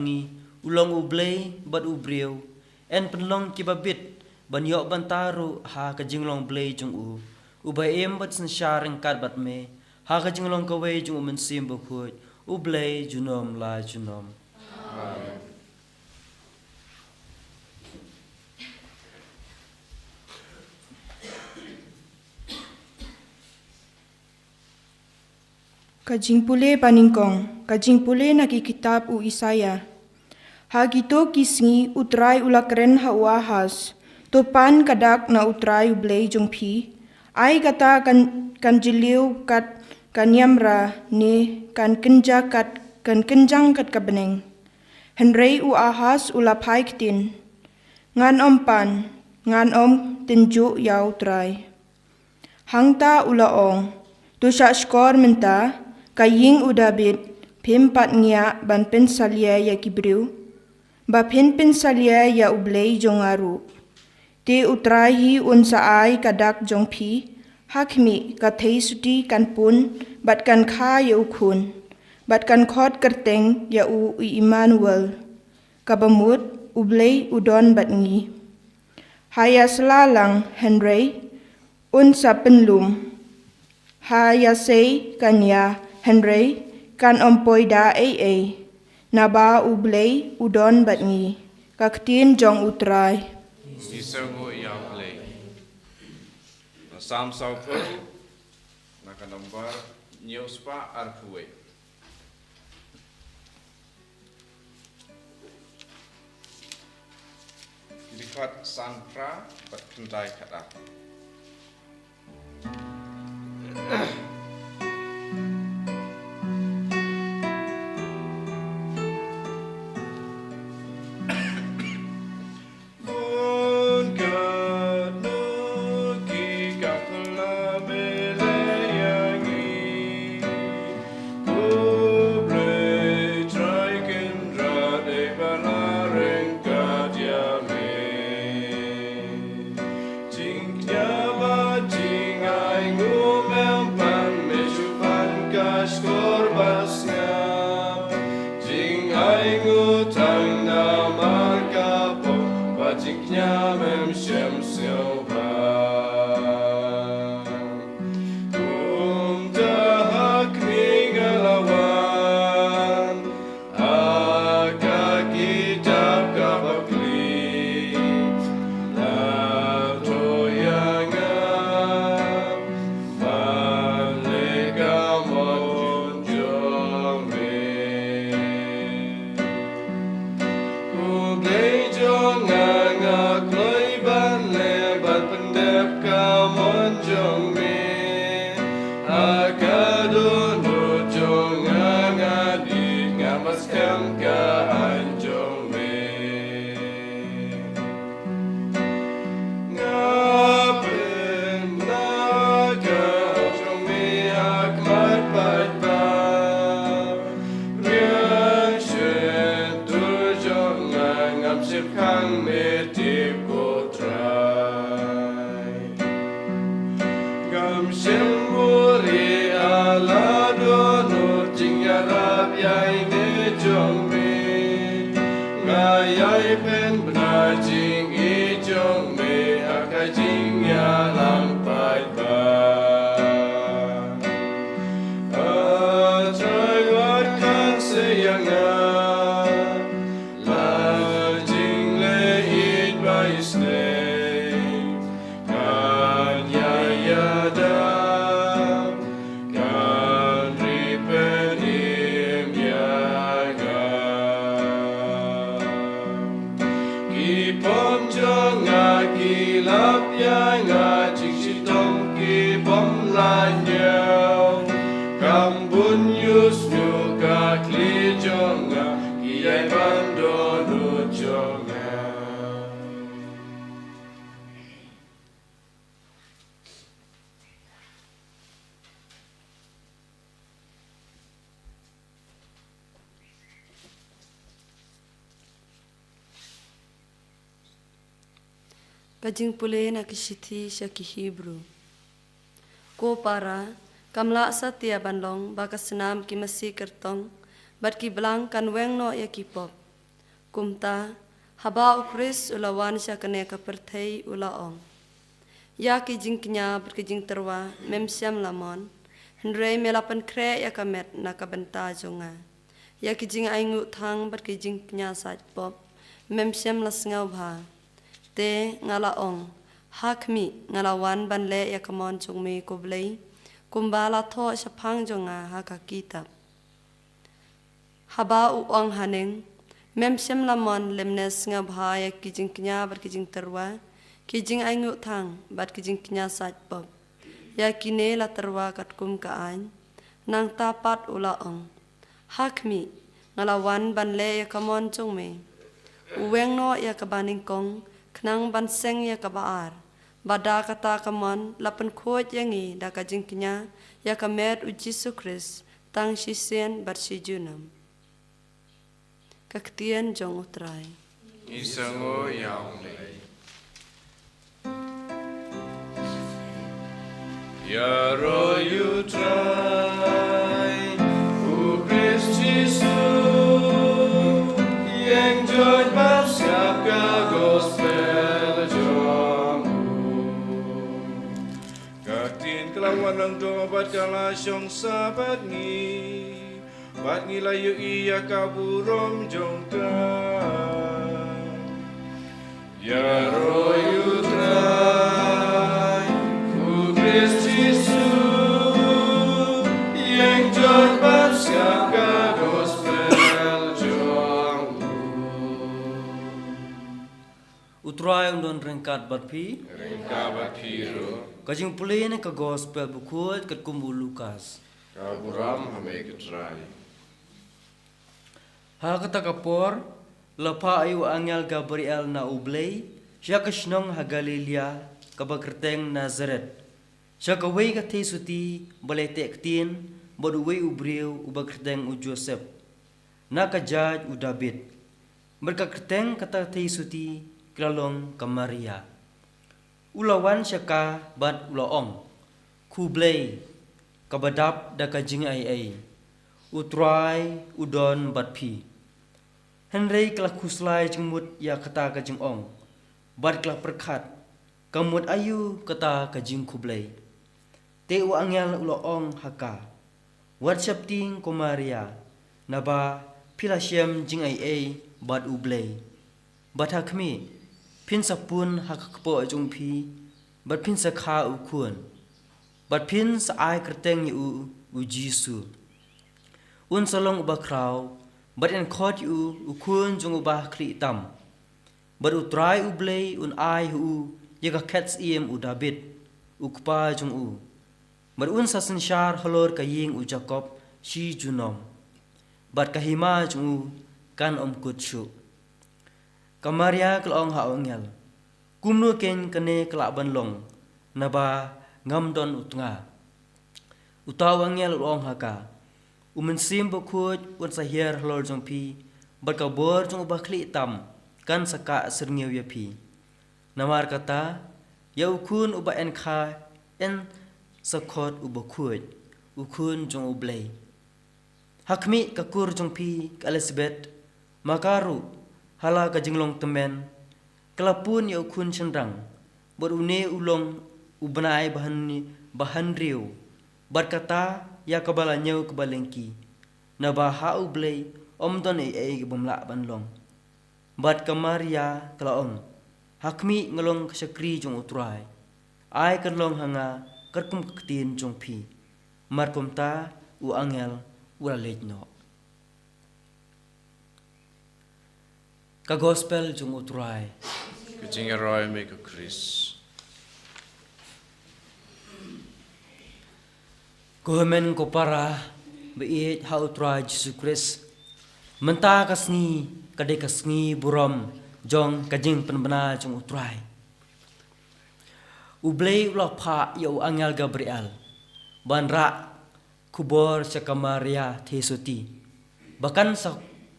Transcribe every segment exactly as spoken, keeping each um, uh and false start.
ngi, u long u Blei bad u briew, yn pynlong kiba bit, ban ïoh bynta ruh ha ka jinglong Blei jong u, uba im bad synshar ryngkat bad me, ha ka jinglong kawei jong u Mynsiem Bakhuid, u Blei junom la junom. Amen. Ka jingpule banyngkong, ka jingpule na ki kitab u Isaïah. Ha kito ki sngi u Trai u la kren ha u Ahaz, to pan ka dak na u Trai u Blei jong phi, ai kata kan, kan jylliew kat ka niamra ne kan kynja kat, kan kynjang kat ka bneng. Hynrei u Ahaz u la phai ktien, ngan ym pan, ngan ym tynjuh ïa u Trai. Hangta u la ong, to shah shkor mynta, ka ïing u Dabid, phim pat ngiah ban pynsalia ïa ki briew, ba phin pynsalia ïa u Blei jong nga ruh. Te u Trai hi un sa ai ka dak jong phi, ha khmih ka theisotti kan pun, bad kan kha ïa u khun, bad kan khot kyrteng ïa u Immanuel, kaba mut u Blei u don bad ngi. Ha ïa sla lang hynrei un sa pynlum. Ha ïa sei kan ïa hynrei kan ym poi da ei ei. Naba u Blei u don bad ngi. Ka ktien jong u Trai. Ngi sngewnguh ïa u Blei. Na Salm sawphew, na ka nombar hynñiew spah arphew wei. Ki dkhot san phra bad khyndai khadar. Bun katno ki kam phylla me leh ïa ngi. Ko Blei Trai Kynrad, ei ba la ryngkat ïa me. Jingkñia bad jingainguh mem pan, me shu pan ka shkor ba sngap. Jingainguh tang namar ka pop, bad jingkñia mem shym sngewbha. Kumta ha khmih nga la wan, ha ka kitab kaba khlieh, la thoh ïa nga ban leh ka mon jong me. Ko Blei jong nga, nga kloi ban leh ban pyndep ka mon jong me. Ha ka dohnud jong nga, nga dih, nga mad skhem ka aiñ jong me. Nga pynbna ka hok jong me ha khmat paidbah. Riang shyntur jong nga, ngam shym khang me tip ko Trai. Ngam shym buhrieh ha la dohnud jingïarap ïaineh jong me. Nga ïai pynbna jingïeit jong me ha ka jingïalang paidbah. A Trai, wat khan seh ïa nga la jingleh ïeit ba isynei. Kan ïai ïada, kan ri pynim ïa nga. Ki pom jong nga ki lap ïa nga, jingshitom ki bym lah ñiew. Kam bun ïohsngew ka khlieh jong nga, ki ïai ban dohnud jong nga. Ka jingpule na ki shithi sha ki Hebru. Ko para, kam lah satia ban long ba ka snam ki masi kyrtong bad ki blang kan weng noh ïa ki pop. Kumta, haba u Khrist u la wan sha kane ka pyrthei, u la ong: Ïa ki jingkñia bad ki jingtyrwa mem shym la mon, hynrei me la pynkhreh ïa ka met na ka bynta jong nga. Ïa ki jingainguh thang bad ki jingkñia sait pop mem shym la sngewbha. Te nga la ong: Ha khmih, nga la wan ban leh ïa ka mon jong me, ko Blei, kumba la thoh shaphang jong nga ha ka kitab. Haba u ong haneng: Mem shym la mon lymne sngewbha ïa ki jingkñia bad ki jingtyrwa, ki jingainguh thang bad ki jingkñia sait pop. Ïa kine la tyrwa katkum ka aiñ. Nangta pat u la ong: Ha khmih, nga la wan ban leh ïa ka mon jong me. U weng noh ïa kaba nyngkong, khnang ban seng ïa kaba ar. Bad da kata ka mon la pynkhuid ïa ngi da ka jingkñia ïa ka met u Jisu Khrist tang shisien bad shi junom. Ka ktien jong u Trai. Ngi sngew ïa u Blei. Ïaroh ïa u Trai, u Khrist Jisu, ïeng joit bad shah ka gospel jong u. Ka ktien ka la wan lang doh bad ka la shong sah bad ngi, bad ngi la ïohi ïa ka burom jong ka. Ïaroh ïa u Trai, u Khrist Jisu, ïeng joit bad shah ka gospel jong u. U Trai un don ryngkat bad phi. Ryngkat bad phi ruh. Ka jingpule na ka gospel bakhuid katkum u Lukas. Ka burom ha me ko Trai. Ha kata ka por, la phah ïa u angel Gabriel na u Blei sha ka shnong ha Galilaïa kaba kyrteng Nasaret, sha kawei ka theisotti ba la teh ktien bad uwei u briew uba kyrteng u Joseph, na ka jaid u Dabid. Bad ka kyrteng kata ka theisotti ka la long ka Maria. U la wan sha ka bad u la ong: Khublei, kaba dap da ka jingaiei, u Trai u don bad phi. Hynrei ka la khuslai jingmut ïa kata ka jingong, bad ka la pyrkhat, ka mut aïu kata ka jingkhublei. Te u angel u la ong ha ka: Wat sheptieng ko Maria, naba phi la shem jingaiei bad u Blei. Bad ha khmih, phin sa pun ha ka kpoh jong phi, bad phin sa kha u khun, bad phin sa ai kyrteng ïa u, u Jisu. Un sa long uba khraw, bad yn khot ïa u, u khun jong uba khlieh tam. Bad u Trai u Blei un ai ha u ïa ka khet syiem u Dabid, u kpa jong u. Bad un sa synshar halor ka ïing u Jakob shi junom, bad ka hima jong u kan ym kut shuh. Ka Maria ka la ong ha u angel: Kumno keiñ kane ka lah ban long, naba ngam don u tnga? Uta u angel u la ong ha ka: U Mynsiem Bakhuid un sa hiar halor jong phi, bad ka bor jong uba khlieh tam kan sa kah syrngiew ïa phi. Namar kata, ïa u khun uba yn kha yn sa khot u Bakhuid, u Khun jong u Blei. Ha khmih, ka kur jong phi ka Elisabet, ma ka ruh, ha la ka jinglong tymmen, ka la pun ïa u khun shynrang, bad une u long u bnai ba hynñi-, ba hynriew bad kata ïa kaba la ñiew kaba lyngkhi, naba ha u Blei ym don ei ei kaba ym lah ban long. Bad ka Maria ka la ong: Ha khmih, nga long ka shakri jong u Trai, ai kan long ha nga katkum ka ktien jong phi. Mar kumta u angel u la leit noh. Ka Gospel jong u Trai. Ka jingïaroh ïa me ko Khrist. Ko hynmen ko para ba ïeit ha u Trai Jisu Khrist, mynta ka sngi ka dei ka sngi burom jong ka jingpynbna jong u Trai. U Blei u la phah ïa u angel Gabriel ban rah khubor sha ka Maria theisotti, ba kan sa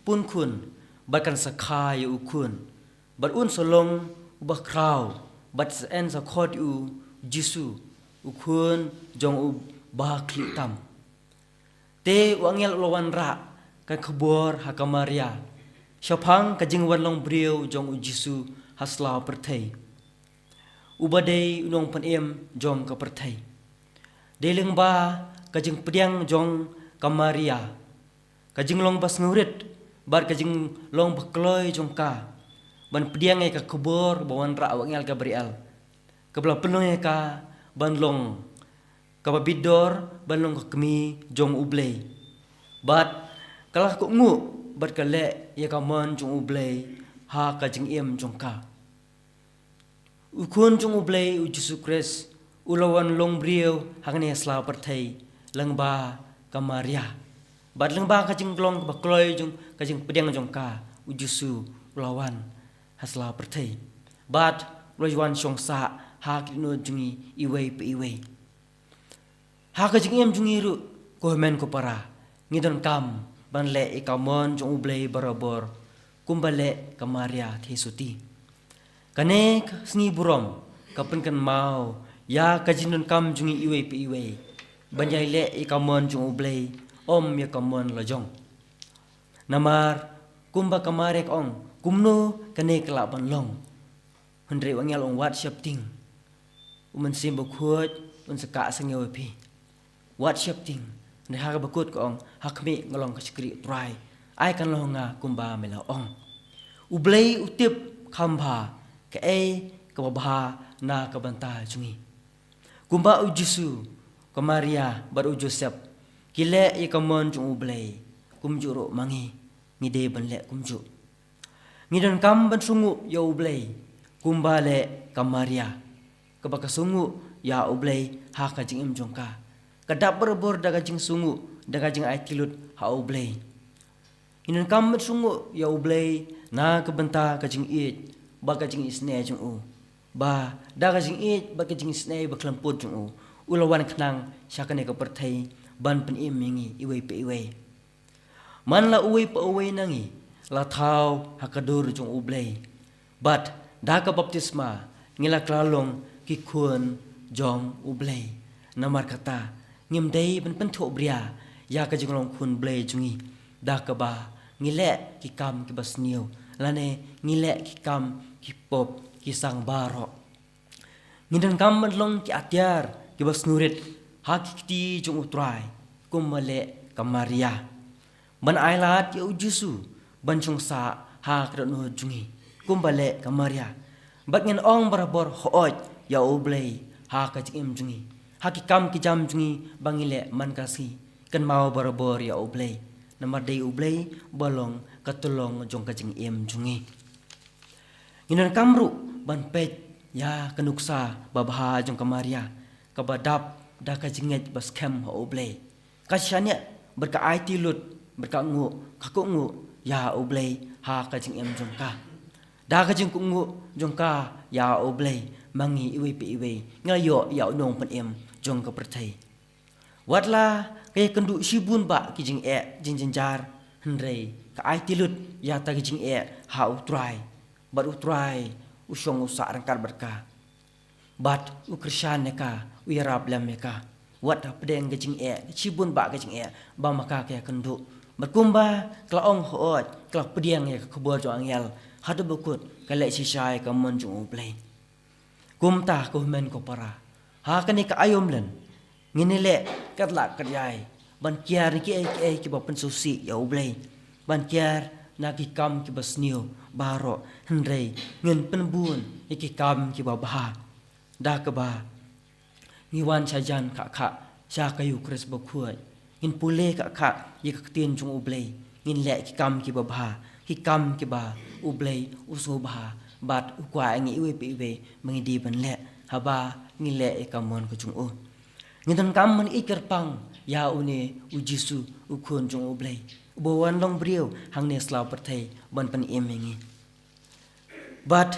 pun khun, bad kan sa kha ïa u khun, bad un sa long uba khraw, bad sa yn sa khot ïa u Jisu, u Khun jong uba khlieh tam. Te u angel u la wanrah ka khubor ha ka Maria, Shaphang ka jingwan long briew jong u Jisu ha sla pyrthei, uba dei u nongpynim jong ka pyrthei. Dei lyngba ka jingpdiang jong ka Maria, ka jinglong ba sngewrit bad ka jinglong ba kloi jong ka, ban pdiang ïa ka khubor ba wanrah u angel Gabriel, kaba la pynlong ïa ka ban long kaba bit dor, ban long ka kmie jong U Blei. Bad ka la kohnguh bad ka leh ïa ka mon jong U Blei ha ka jingim jong ka. U Khun jong U Blei, u Jisu Khrist, u la wan long briew hangne ha sla pyrthei lyngba ka Maria. Bad lyngba ka jinglong kaba kloi jong ka jingpdiang jong ka, u Jisu u la wan ha sla pyrthei. Bad u la wan shong sah ha ka dohnud jong ngi iwei pa iwei. Ha ka jingim jong ngi ruh, ko hynmen ko para, ngi donkam ban leh ïa ka mon jong U Blei barabor, kumba leh ka Maria theisotti. Kane ka sngi burom ka pynkynmaw ïa ka jingdonkam jong ngi iwei pa iwei ban ïai leh ïa ka mon jong U Blei, ym ïa ka mon la jong. Namar kumba ka Maria ka ong, kumno kane ka lah ban long? Hynrei u angel u ong, wat sheptieng, U Mynsiem Bakhuid un sa kah sangeh ïa phi. Wat sheptieng, hynrei ha kaba kut ka ong, ha khmih, nga long ka shakri U Trai, ai kan long ha nga kumba me la ong. U Blei u tip kham bha kaei kaba bha na ka bynta jong ngi. Kumba u Jisu, ka Maria bad u Joseph ki leh ïa ka mon jong U Blei, kumjuh ruh ma ngi, ngi dei ban leh kumjuh. Ngi donkam ban sngewnguh ïa U Blei kumba leh ka Maria, kaba ka sngewnguh ïa U Blei ha ka jingim jong ka. Ka dap barabor da ka jingsngewnguh, da ka jingaiti lut ha U Blei. Ngi donkam ban sngewnguh ïa U Blei na ka bynta ka jingïeit bad ka jingisynei jong u, ba da ka jingïeit bad ka jingisynei bakhlem pud jong u, u la wan khnang sha kane ka pyrthei ban pynim ïa ngi iwei pa iwei. Man la uwei pa uwei na ngi la thaw ha ka dur jong U Blei, bad da ka baptisma ngi la kylla long ki khun jong U Blei. Namar kata, ngim dei ban pynthohbria ïa ka jinglong khun Blei jong ngi da kaba ngi leh ki kam kiba sniew, lane ngi leh ki kam ki pop ki sang baroh. Ngi donkam ban long ki atiar kiba sngewrit ha ki kti jong U Trai, kumba leh ka Maria. Ban ailad ïa u Jisu ban shong sah ha ka dohnud jong ngi, kumba leh ka Maria. Bad ngin ong barabor hooid ïa U Blei ha ka jingim jong ngi, ha ki kam ki jam jong ngi ba ngi leh man ka sngi. Kynmaw barabor ïa U Blei, namar dei U Blei ba long ka tyllong jong ka jingim jong ngi. Ngi donkam ruh ban peit ïa ka nuksa babha jong ka Maria, kaba dap da ka jingngeit ba skhem ha U Blei. Ka shaniah bad ka aiti lut bad ka nguh, ka kohnguh ïa U Blei ha ka jingim jong ka. Da ka jingkohnguh jong ka ïa U Blei, ma ngi iwei pa iwei ngi la ïoh ïa u nongpynim jong ka pyrthei. Wat la ka ïakynduh shibun bah ki jingeh jingjynjar, hynrei ka aiti lut ïa kata ka jingeh ha U Trai, bad U Trai u shong u sah ryngkat bad ka, bad u kyrshan ïa ka, u ïarap lem ïa ka. Wat hapdeng ka jingeh, shibun bah ka jingeh ba ma ka ka ïakynduh, bad kumba ka la ong hooid, ka la pdiang ïa ka khubor jong u angel, haduh ba kut ka leh shisha ïa ka mon jong U Blei. Kumta ko hynmen ko para, ha kane ka aïom lynti ngin ïaleh katba lah katba ïai ban kiar na kiei kiei kiba pynsngewsih ïa U Blei, ban kiar na ki kam kiba sniew baroh, hynrei ngin pynbun ïa ki kam kiba bha, da kaba ngi wan shajan khah khah sha ka Ïukharist Bakhuid. Ngin pule khah khah ïa ka ktien jong U Blei, ngin leh ki kam kiba bha, ki kam kiba U Blei u sngewbha bad u kwah ïa ngi iwei pa iwei ba ngi dei ban leh, haba ngi leh ïa ka mon ka jong u. Ngi donkam ban ïeit kyrpang ïa une u Jisu, u Khun jong U Blei, uba wan long briew hangne ha sla pyrthei ban pynim ïa ngi. Bad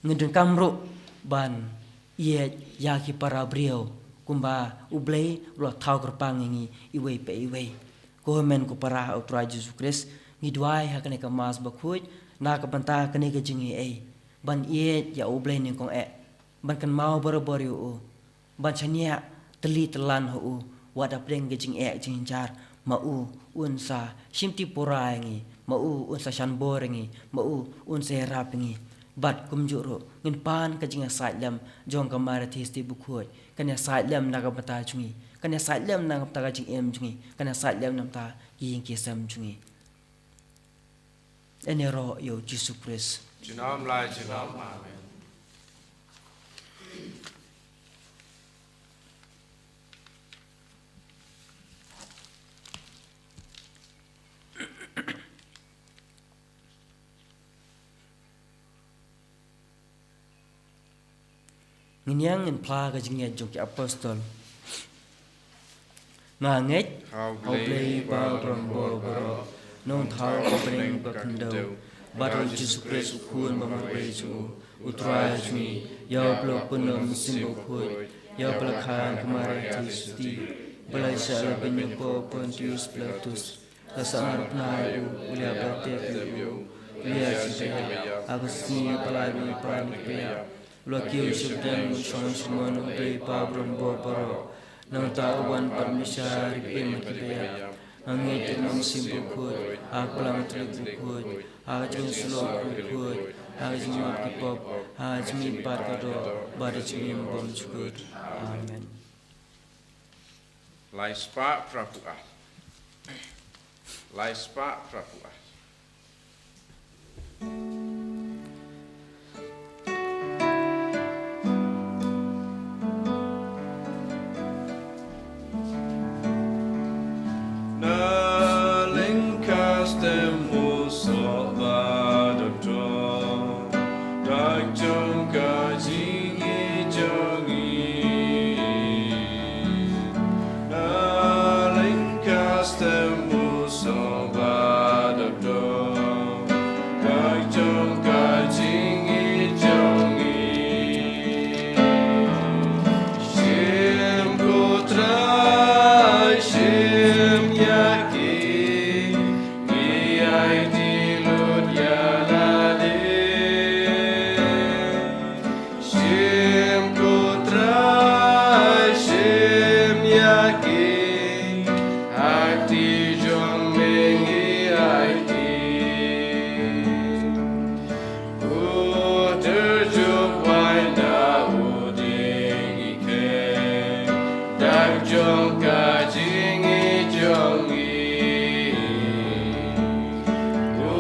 ngi donkam ruh ban ïeit ïa ki para briew, kumba U Blei u la thaw kyrpang ïa ngi iwei pa iwei. Ko hynmen ko para ha U Trai Jisu Khrist, ngi duwai ha kane ka Mass Bakhuid na ka bynta kane ka jingaiei, ban ïeit ïa U Blei nyngkong eh, ban kynmaw barabor ïa u, ban shaniah tylli tyllan ha u, wat hapdeng ka jingeh jingjynjar, ma u un sa shimti pura ïa ngi, ma u un sa shan bor ïa ngi, ma u un sa ïarap ïa ngi. Bad kumjuh ruh, ngin pan ka jingïasaid lem jong ka Maria Theisotti Bakhuid, kan ïasaid lem na ka bynta jong ngi, kan ïasaid lem na ka bynta ka jingim jong ngi, kan ïasaid lem na ka bynta ki ïing ki sem jong ngi. Ïaroh ïa u Jisu Khrist. Junom la junom, amen. Ngin ïa ngin phla ka jingngeit jong ki apostol. Nga ngeit ha U Blei Uba u Rangbah baroh, Nongthaw ka bneng bad ka khyndew, bad ha U Jisu Khrist u Khun ba marwei jong u, U Trai jong ngi, ïa uba la pun na u Mynsiem Bakhuid, ïa uba la kha na ka Maria Theisotti, ba la shah la beiñ ha u Pontius Pilatus, la sahnarphna ïa u, u la ïap, la tep ïa u, u la ïaid sha kaba ïap, ha ka sngi ba la ai ban ïapan na kiba ïap, u la kiew sha pdeng u shong sha mon U Blei Uba u Rangbah baroh. Nangta u wan pat ban bishar ïa kiba im ha kiba ïap. Nga ngeit ha u Mynsiem Bakhuid, ha ka Balang Katholik bakhuid, ha ka jingïasyllok bakhuid, ha ka jingmap ki pop, ha ka jingmihpat ka doh, bad ha ka jingim bymjukut. Amen. Lai spah phra phew ar. Lai spah phra phew ar. Na lyngkha step u soh ba dap dor, dak jong ka jingïeit jong ngi. Na lyngkha step u soh ba dap dor, dak jong ka jingïeit jong ngi. Shim ko Trai, shim ïa ki, ngi aiti lut ïa lade. Shim ko Trai, shim ïa ki, ha kti jong me ngi aiti. U tyrjuh waiñ da u dieng i khe, dak jong ka jingïeit jong ngi. U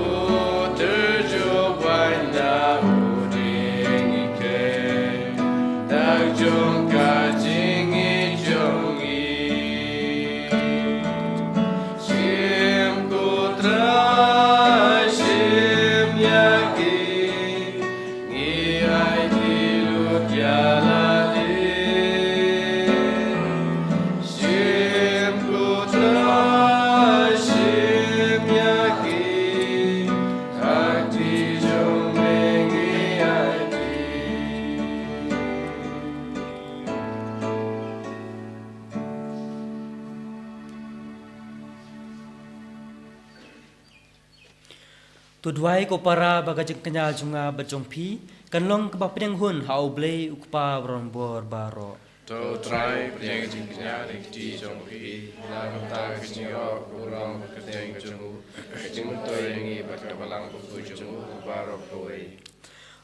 tyrjuh waiñ da u dieng i khe, dak jong ka jingïeit jong ngi. Shim ko Trai, shim ïa ki, ngi aiti lut ïa lade. Shim ko Trai, shim ïa ki, ha kti jong me ngi aiti. To duwai ko para ba ka jingkñia jong nga bad jong phi kan long kaba pdiang hun ha U Blei U Kpa Rangbor baroh. To U Trai pdiang jingkñia na ki kti jong phi, na ka bynta ka jingïoh, ka burom, ka kyrteng jong u, ka jingmyntoi ïa ngi bad ka balang bakhuid jong u baroh kawei.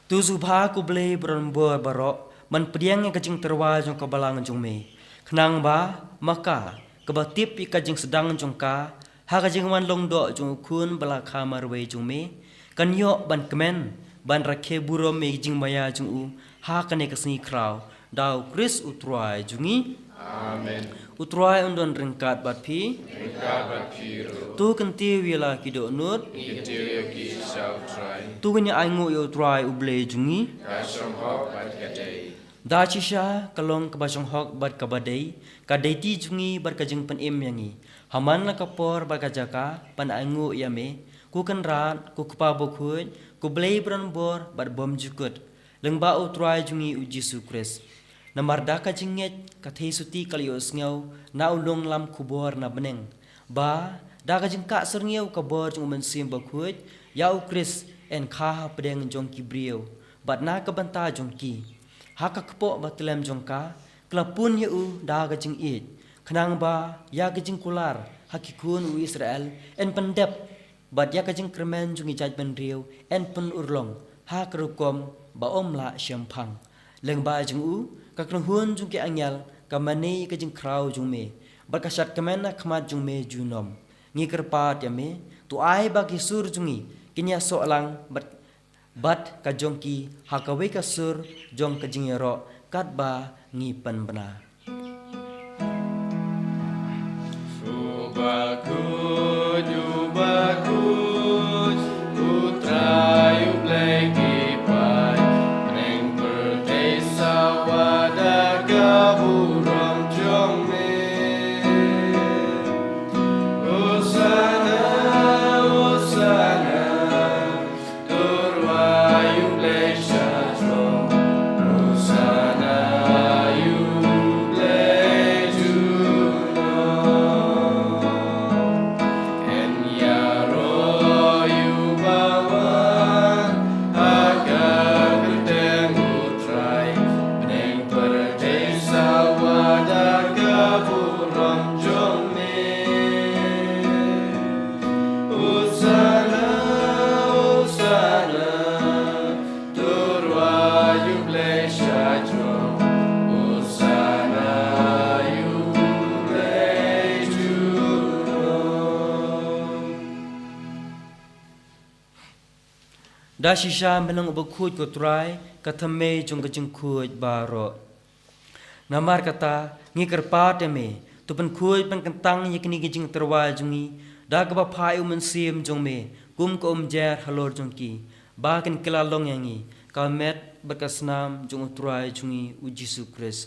To sngewbha ko Blei Rangbor baroh ban pdiang ïa ka jingtyrwa jong ka balang jong me, khnang ba ma ka, kaba tip ïa ka jingsdang jong ka ha ka jingwan long doh jong u Khun ba la kha marwei jong me, kan ïoh ban kmen ban rakhe burom ïa ka jingmaïa jong u ha kane ka sngi khraw, da U Khrist U Trai jong ngi. Amen. U Trai un don ryngkat bad phi. Ryngkat bad phi ruh. To kyntiew ïa la ki dohnud. Ngi kyntiew ïa ki sha U Trai. To ngin ïa ainguh ïa U Trai U Blei jong ngi. Ka shong hok bad ka dei. Da shisha ka long kaba shong hok bad kaba dei, ka dei ti jong ngi bad ka jingpynim ïa ngi ha man la ka por bad ka jaka ban ainguh ïa me, ko Kynrad, ko Kpa Bakhuid, ko Blei Rangbor bad bymjukut, lyngba U Trai jong ngi U Jisu Khrist. Namar da ka jingngeit ka Theisotti ka la ïohsngew na u nonglam khubor na bneng, ba da ka jingkah syrngiew ka bor jong U Mynsiem Bakhuid ïa U Khrist yn kha hapdeng jong ki briew, bad na ka bynta jong ki, ha ka kpoh ba tyllem jong ka, ka la pun ïa u da ka jingïeit, khnang ba ïa ka jingkular ha ki khun u Israel yn pyndep Bad ïa ka jingkyrmen jong ki jaitbynriew yn pynurlong ha ka rukom ba ym lah shemphang. Lyngba jong u, ka kynhun jong ki angel ka mane ïa ka jingkhraw jong me, bad ka shad kmen ha khmat jong me junom. Ngi kyrpad ïa me, to ai ba ki sur jong ngi kin ïasoh lang bad, bad ka jong ki ha kawei ka sur jong ka jingïaroh katba ngi pynbna. U bakhuid, u bakhuid, u Trai u Blei ki paid, bneng pyrthei sawa da ka burom jong me. Hosana, Hosana, to rwai U Blei sha throne. Hosana ïa U Blei junom. Yn ïaroh ïa uba wan ha ka kyrteng U Trai. Bneng pyrthei sawa da ka burom jong me. Hosana, Hosana, to rwai U Blei sha throne. Hosana ïa U Blei junom. Da shisha me long u bakhuid ko Trai, ka thymmei jong ka jingkhuid baroh. Namar kata, ngi kyrpad ïa me, to pynkhuid pynkyntang ïa kine ki jingtyrwa jong ngi da kaba phah ïa U Mynsiem jong me kum ka umjer halor jong ki, ba kin kylla long ïa ngi ka met bad ka snam jong U Trai jong ngi U Jisu Khrist.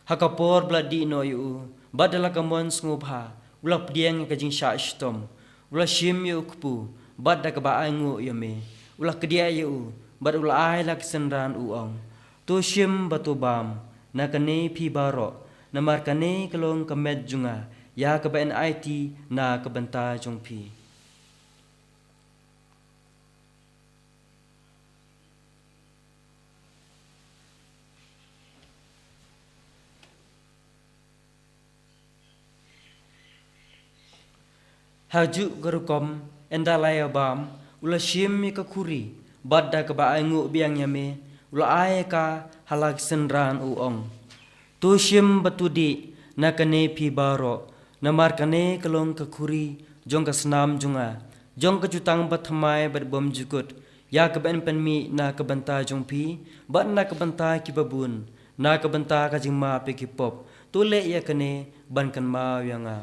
Ha ka por ba la dih noh ïa u, bad da la ka mon sngewbha, u la pdiang ïa ka jingshah shitom, u la shim ïa u kpu, bad da kaba ainguh ïa me, u la kdiah ïa u, bad u la ai la ki synran, u ong: To shim bad to bam na kane phi baroh, namar kane ka long ka met jong nga, ïa kaba yn aiti na ka bynta jong phi. Ha kajuh ka rukom, ynda la ïa bam, u la shim ïa ka khuri, bad da kaba ainguh biang ïa me, u la ai ïa ka ha la ki synran, u ong: To shim bad to dih na kane phi baroh, namar kane ka long ka khuri jong ka snam jong nga, jong ka jutang bathymmai bad bymjukut, ïa kaba yn pynmih na ka bynta jong phi bad na ka bynta kiba bun, na ka bynta ka jingmap ïa ki pop. To leh ïa kane ban kynmaw ïa nga.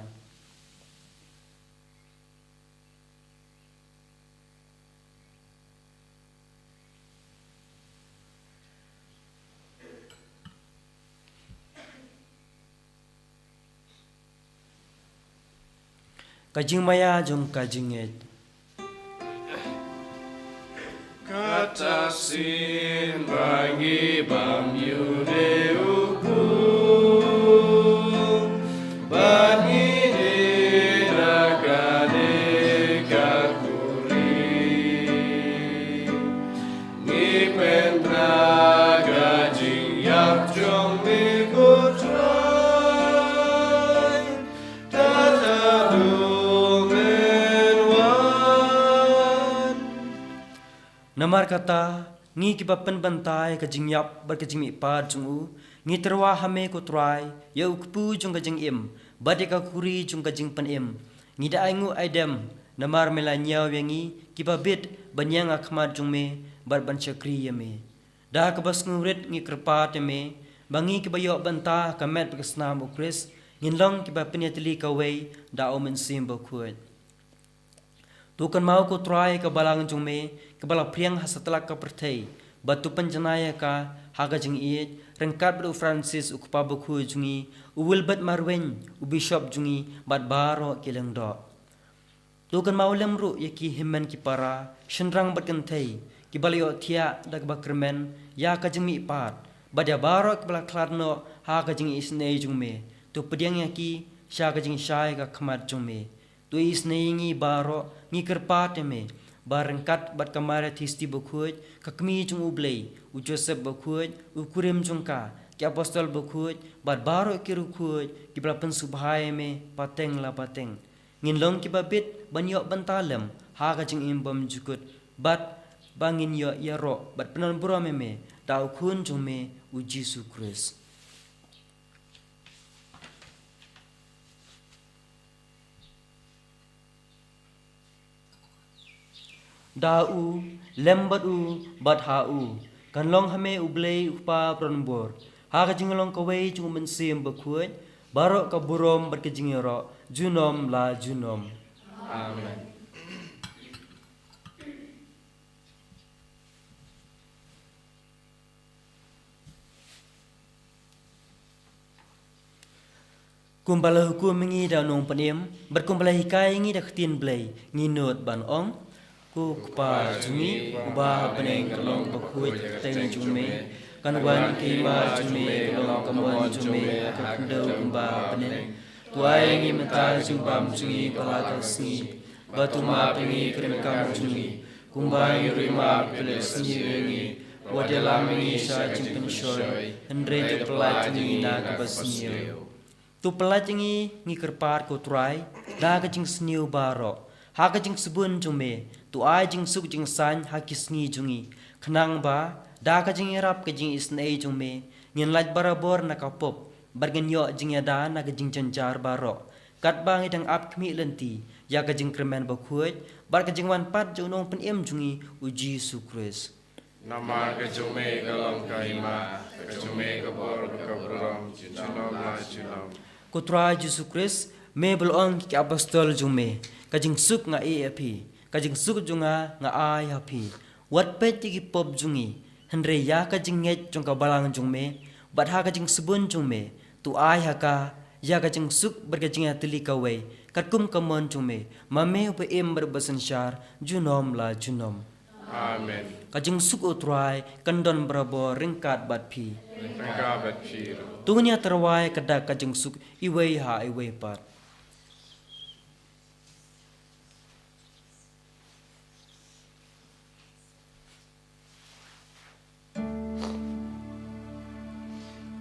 Ka jingmaïa jong ka jingngeit. Kata shisien ba ngi bam ïa une u kpu, bad ngi dih na kane ka khuri, ngi pynbna ka jingïap jong me, ko Trai, tad haduh men wan. Namar kata, ngi kiba pynbna ïa ka jingïap bad ka jingmihpat jong u, ngi tyrwa ha me, ko Trai, ïa u kpu jong ka jingim bad ïa ka khuri jong ka jingpynim. Ngi da ainguh aidem namar me la ñiew ïa ngi kiba bit ban ïeng ha khmat jong me bad ban shakri ïa me. Da kaba sngewrit ngi kyrpad ïa me ba ngi kiba ïoh bynta ha ka met bad ka snam U Khrist, ngin long kiba pynïatylli kawei da U Mynsiem Bakhuid. To kynmaw, ko Trai, ka balang jong me kaba la phriang ha satlak ka pyrthei, bad to pynjanai ïa ka ha ka jingïeit, ryngkat bad u Francis, u Kpa Bakhuid jong ngi, u Wilbert Marwein, u Bishop jong ngi, bad baroh ki lyngdoh. To kynmaw lem ruh ïa ki hynmen ki para, shynrang bad kynthei, kiba la ïohthiah da kaba kyrmen ïa ka jingmihpat, bad ïa baroh kiba la khlad noh ha ka jingisynei jong me. To pdiang ïa ki sha ka jingshai ha khmat jong me. To isynei ïa ngi baroh, ngi kyrpad ïa me, ba ryngkat bad ka Maria Theisotti Bakhuid, ka Kmie jong U Blei, u Joseph Bakhuid, u kurim jong ka, ki apostol bakhuid, bad baroh ki riewkhuid kiba la pynsngewbha ïa me pateng la pateng, ngin long kiba bit ban ïoh bynta lem ha ka jingim bymjukut, bad ba ngin ïoh ïaroh bad pyndonburom ïa me da u Khun jong me, u Jisu Khrist. Da u, lem bad u, bad ha u, kan long ha me U Blei U Kpa baroh bor, ha ka jinglong kawei jong U Mynsiem Bakhuid, baroh ka burom bad ka jingïaroh junom la junom. Amen. Kumba la hukum ïa ngi da u nongpynim, bad kumba la hikai ïa ngi da ka ktien Blei, ngi nud ban ong: Ko Kpa jong ngi uba ha bneng, ka long bakhuid ka kyrteng jong me, kan wan ka hima jong me, ka long ka mon jong me ha ka khyndew kumba ha bneng. To ai ïa ngi mynta ka jingbam jong ngi ba la ka sngi, bad to map ïa ngi ka ryngkang jong ngi, kumba ngi ruh ngi map ïa ki ba la sniew ïa ngi. Wat ïalam ïa ngi sha ka jingpynshoi, hynrei to pyllait ïa ngi na kaba sniew. To pyllait ïa ngi, ngi kyrpad ko Trai, da ka jingsniew baroh, ha ka jingsbun jong me. To ai jingsuk jingsaiñ ha ki sngi jong ngi, khnang ba da ka jingïarap ka jingisynei jong me, ngin lait barabor na ka pop, bad ngin ïoh jingïada na ka jingjynjar baroh, katba ngi dang ap khmih lynti ïa ka jingkyrmen bakhuid bad ka jingwan pat jong u nongpynim jong ngi, u Jisu Khrist. Namar ka jong me ka long ka hima, ka jong me ka bor bad ka burom, junom la junom. Ko Trai Jisu Khrist, me ba la ong ïa ki apostol jong me: Ka jingsuk nga ai ïa phi, ka jingsuk jong nga nga ai ha phi. Wat peit ïa ki pop jong ngi, hynrei ïa ka jingngeit jong ka balang jong me, bad ha ka jingsbun jong me, to ai ha ka ïa ka jingsuk bad ka jingïatylli kawei, katkum ka mon jong me, ma me uba im bad uba synshar junom la junom. Amen. Ka jingsuk U Trai kan don barabor ryngkat bad phi. Ryngkat bad phi ruh. To ngin ïa tyrwa ïa ka dak ka jingsuk iwei ha iwei pat.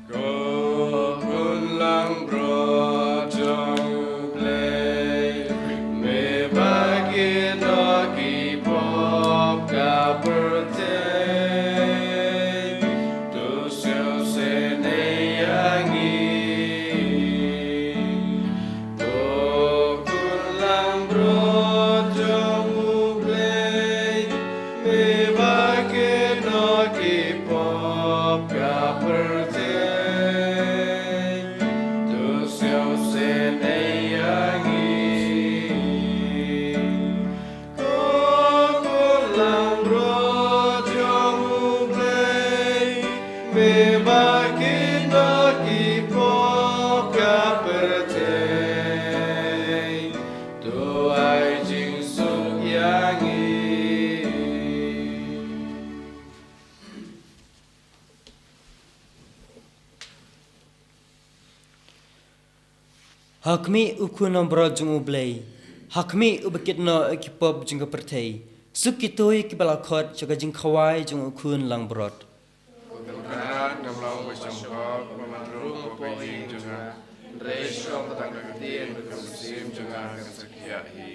Ko khun langbrot jong U Blei, me ba kino ki pop ka pyrthei, to sngewsynei ïa ngi. Ko khun langbrot jong U Blei, me ba kino ki pop ka pyrthei, to sngewsynei ïa ngi. Ko khun langbrot jong U Blei, me ba kino ki pop ka pyrthei, to ai jingsuk ïa ngi. Ha khmih, U Khun langbrot jong U Blei. Ha khmih, uba kit noh ïa ki pop jong ka pyrthei. Suk kito ïa kiba la khot sha ka jingkhawai jong U Khun langbrot. Ko Kynrad, ngam lah ban shong hok, ba man ruh ka ïing jong nga, hynrei shu ong tang da ka ktien, bad ka mynsiem jong nga kan sa khiah hi.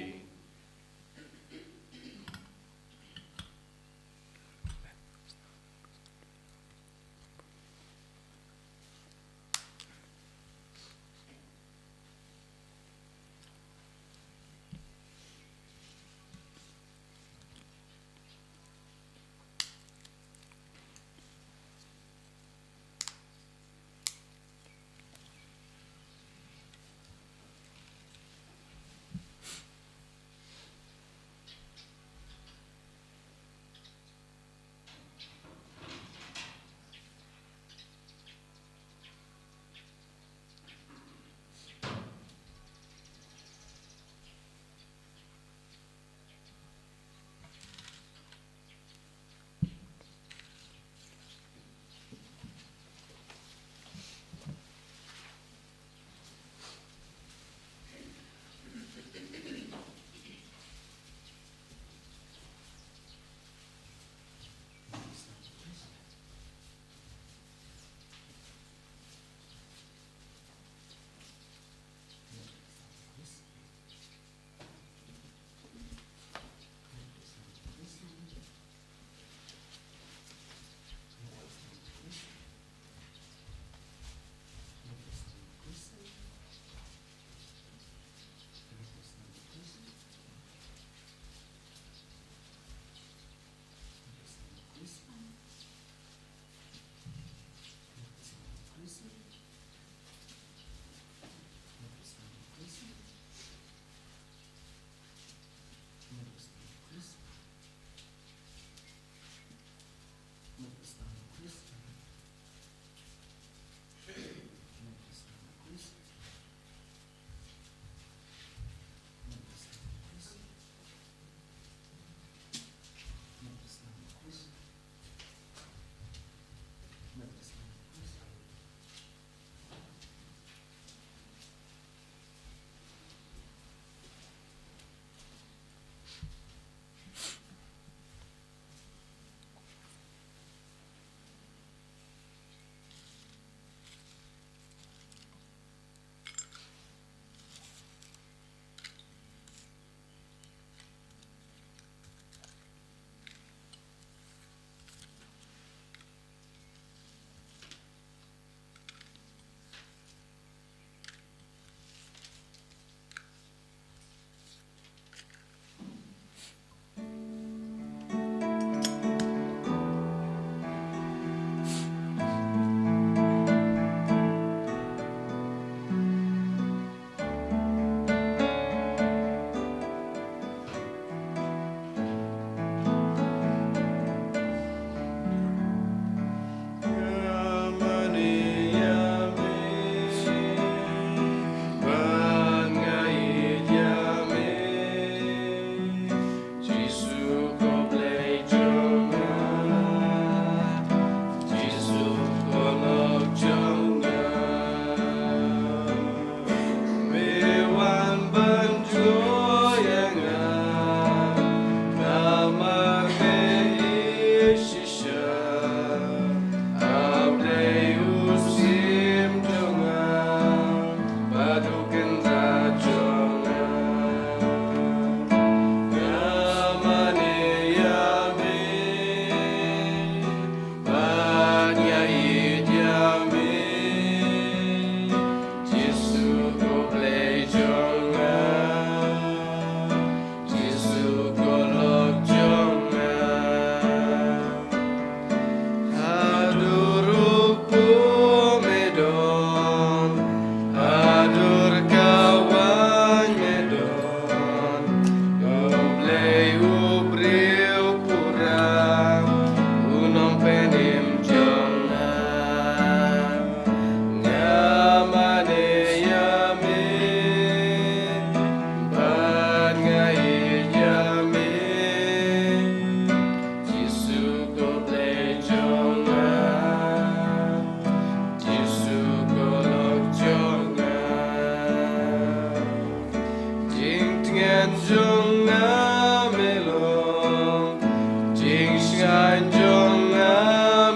Ngan jong nga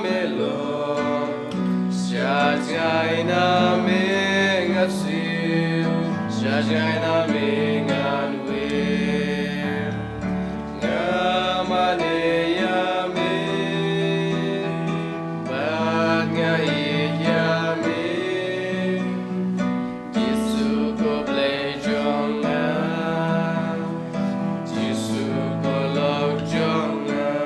me long, sha jngai na me ngan siew, sha jngai na me ngan wei. Nga mane ïa me, bad nga ïeit ïa me. Jisu ko Blei jong nga, Jisu ko lok jong nga.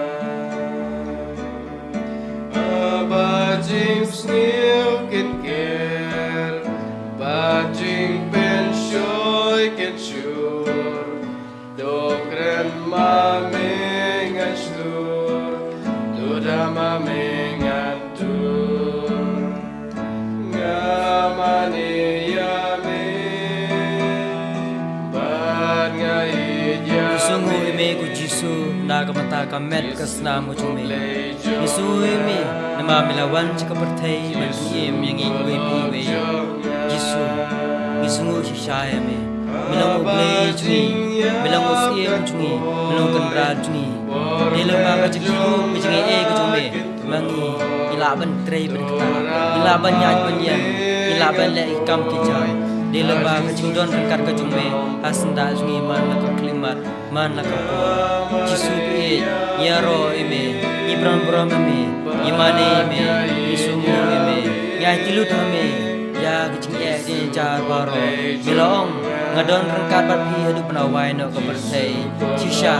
Haba jingsniew kin ker, bad jingpynshoi kin shur. To kren ma me ngan shlur, to da ma me ngan tur. Nga mane ïa me, bad nga ïeit ïa me. Ngi sngewnguh ïa me ko Jisu, na ka bynta ka met ka snam ka jong me. Ngi sngewnguh ïa me, namar me la wan sha ka pyrthei ban pynim ïa ngi uwei pa uwei. Jisu, ngi sngewnguh shisha ïa me. Me long U Blei jong ngi, me long U Syiem jong ngi, me long U Kynrad jong ngi. Dei lyngba ka jingkyrkhu, ka jingaiei ka jong me, ma ngi ngi lah ban trei ban ktah, ngi lah ban ïaid ban ïeng, ngi lah ban leh ki kam ki jam. Dei lyngba ka jingdon ryngkat ka jong me ha syndah jong ngi man la ka khyllipmat, man la ka por. Jisu, phi ïeit, ngi ïaroh ïa me, ngi pynburom ïa me, ngi mane ïa me, ngi sngewnguh ïa me, ngi aiti lut ha me ïa ka jingeh jingjar baroh. Me la ong, nga don ryngkat bad phi haduh ban wai noh ka pyrthei. Shisha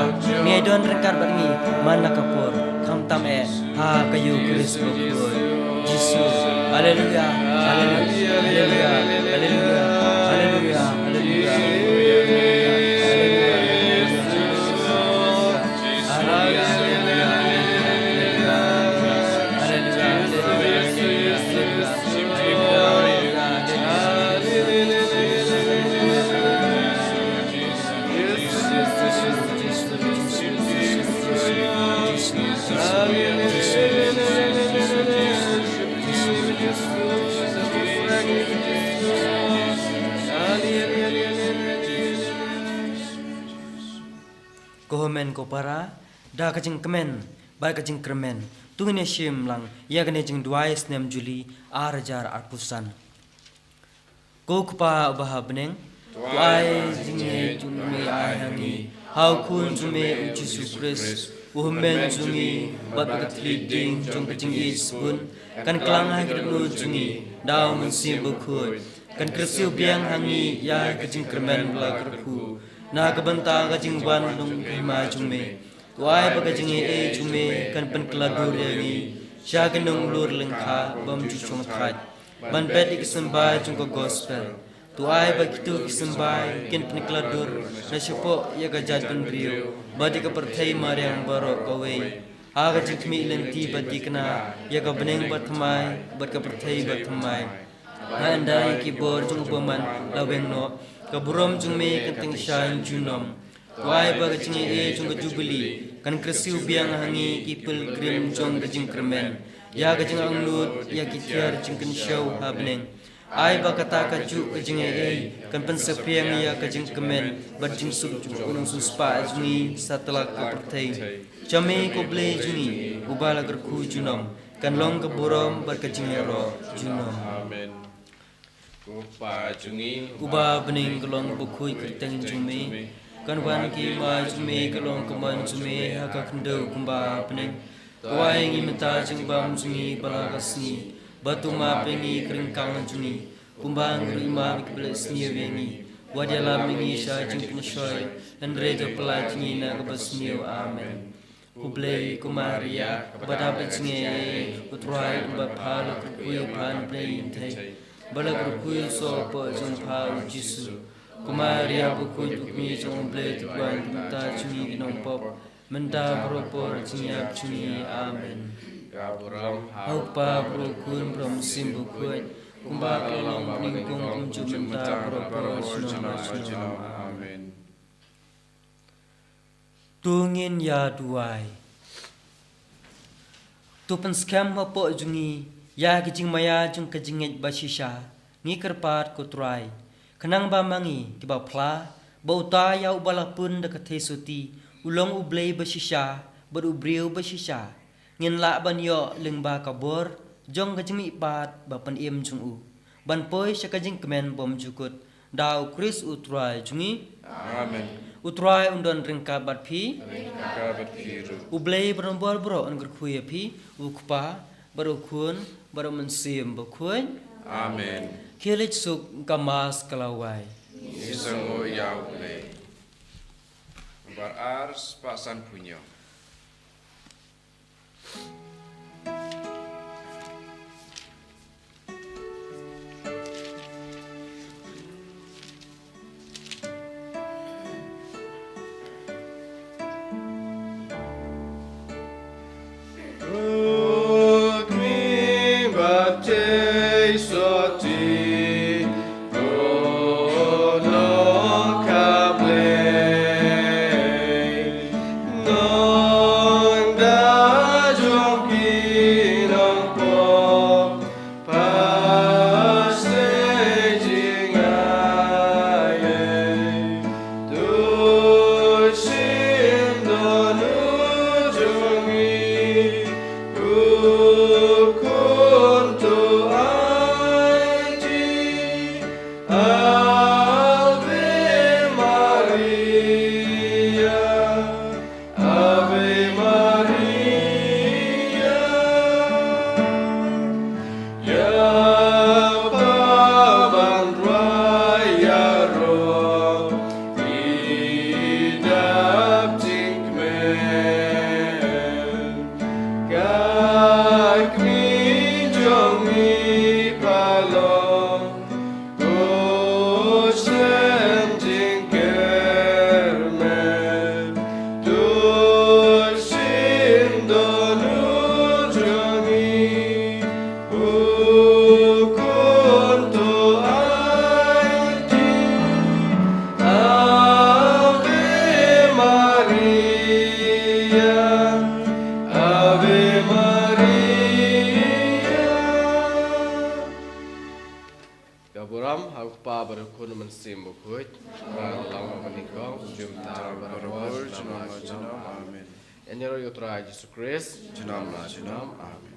me don ryngkat bad ngi man la ka por, khamtam eh ha ka Eukharist bakhuid. Jisu. Haleluya, haleluya, haleluya. Ko hynmen ko para, da ka jingkmen bad ka jingkyrmen, to ngin ïa shim lang ïa kane jingduwai snem Juli ar hajar arphew san. Ko Kpa uba ha bneng, to ai jingngeit jong me ai ha ngi ha u Khun jong me u Jisu Khrist, u hynmen jong ngi, bad ba ka thylliej ding jong ka jingïeit sbun kan klang ha ki dohnud jong ngi da u Mynsiem Bakhuid, kan kyrsiew biang ha ngi ïa ka jingkyrmen ba la kyrkhu na ka bynta ka jingwan long ka hima jong me. To ai ba ka jingaiei jong me kan pynkylla dur ïa ngi sha ki nonglur lyngkha bym ju shong thait ban bet ïa ki symbai jong ka gospel. To ai ba kito ki symbai kin pynkylla dur na shapoh ïa ka jaitbynriew bad ïa ka pyrthei mariang baroh kawei, ha ka jingkhmih lynti ba thikna ïa ka bneng bathymmai bad ka pyrthei bathymmai. Nga ynda ïa ki bor jong u bymman la weng noh, ka burom jong me kan tyngshaiñ junom. To ai ba ka jingaiei jong ka Jubili kan kyrsiew biang ha ngi ki pilgrim jong ka jingkyrmen ïa ka jingangnud ïa ki tiar jingkynshew ha bneng. Ai ba kata kajuh ka jingaiei kan pynsaphriang ïa ka jingkmen bad jingsuk jong u nongsiewspah jong ngi satlak ka pyrthei. Sha me ko Blei jong ngi uba la kyrkhu junom, kan long ka burom bad ka jingïaroh junom. Amen. Ko Kpa jong ngi uba ha bneng, ka long ka bakhuid ka kyrteng jong me. Kan wan ka hima jong me, ka long ka mon jong me ha ka khyndew kumba ha bneng. To ai ïa ngi mynta ka jingbam jong ngi ba la ka sngi, bad to map ïa ngi ki ryngkang jong ngi, kumba ngi ruh ngi map ïa kiba leh sniew ïa ngi. Wat ïalam ïa ngi sha ka jingpynshoi, hynrei to pyllait ngi na kaba sniew. Amen. Ko Blei, ko Maria kaba dap da ka jingaiei, U Trai u don bad pha, la kyrkhu ïa pha na pdeng jingthei, bad la kyrkhu ïa u soh hapoh jong pha u Jisu. Ko Maria bakhuid, kmie jong U Blei, to duwai ïa ngi ki mynta jong ngi ki nongpop, mynta bad ha ka por jingïap jong ngi. Amen. Ka burom ha U Kpa, bad ha U Khun, bad ha U Mynsiem Bakhuid, kumba ka la long ha bneng, kumjuh mynta, bad ha ka por junom junom. Amen. To ngin ïa duwai. To pynskhem hapoh jong ngi ïa ka jingmaïa jong ka jingngeit bashisha, ngi kyrpad ko Trai, khnang ba ma ngi kiba phla, ba uta ïa uba la pun da ka theisotti u long U Blei bashisha bad u briew ba shisha. Ngin lah ban ïoh lyngba ka bor jong ka jingmihpat ba pynim jong u, ban poi sha ka jingkmen bymjukut da u Khrist u Trai jong ngi. Amen. U Trai un don ryngkat bad phi. Ryngkat bad phi ruh. U Blei ba don bor baroh un kyrkhu ïa phi, u Kpa bad u Khun bad u Mynsiem Bakhuid. Amen. Khie leit suk, ka Mass ka la wai. Ngi sngewnguh ïa U Blei. Bar ar spah sanphew hynñiew. Ave Maria, Ave Maria. Ïa pha ban rwai ïaroh, i dap jingkmen. Ka kmie jong ngi pha long, u shem jingkyrmen. Tu shin don u jong ngi, u Khun to aiti. Ave Maria, Ave Maria. Ka burom ha u Kpa bad u Khun bad u Mynsiem Bakhuid. Ba la long mynnyngkong, kumjuh mynta, barabor, junom la junom. Amen. Ïa ngi ruh ïa u Trai Jisu Khrist. Junom la junom. Amen.